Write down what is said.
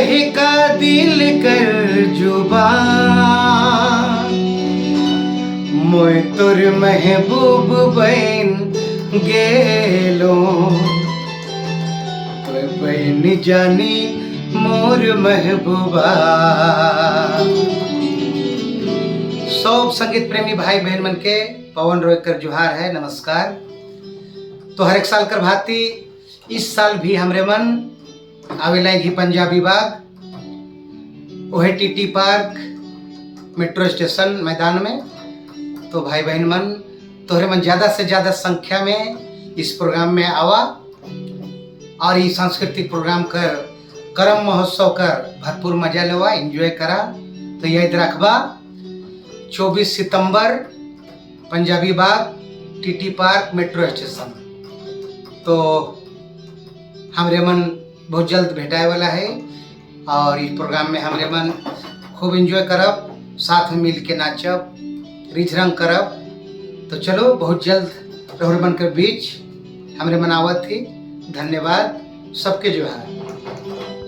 कहे का दिल कर जुबान, मोय तोर महबूब बन गेलो, तोय बहन जानी मोर महबूबा। सब संगीत प्रेमी भाई बहन मन के पवन रोयकर जोहार है, नमस्कार। तो हर एक साल कर भांति इस साल भी हमरे मन आवेला ही पंजाबी बाग ओहे टीटी पार्क मेट्रो स्टेशन मैदान में। तो भाई बहन मन, तोहरे मन ज़्यादा से ज़्यादा संख्या में इस प्रोग्राम में आवा और ये सांस्कृतिक प्रोग्राम कर करम महोत्सव कर भरपूर मजा लेवा, एंजॉय करा। तो याद रखबा, 24 सितंबर, पंजाबी बाग, टीटी पार्क, मेट्रो स्टेशन। तो हमरे मन बहुत जल्द भेटाए वाला है और इस प्रोग्राम में हमरे मन खूब एंजॉय करब, साथ में मिल के नाचब, रिझरंग करब। तो चलो, बहुत जल्द रहुर मन के बीच हमरे मन आवत थी। धन्यवाद, सबके जोहार।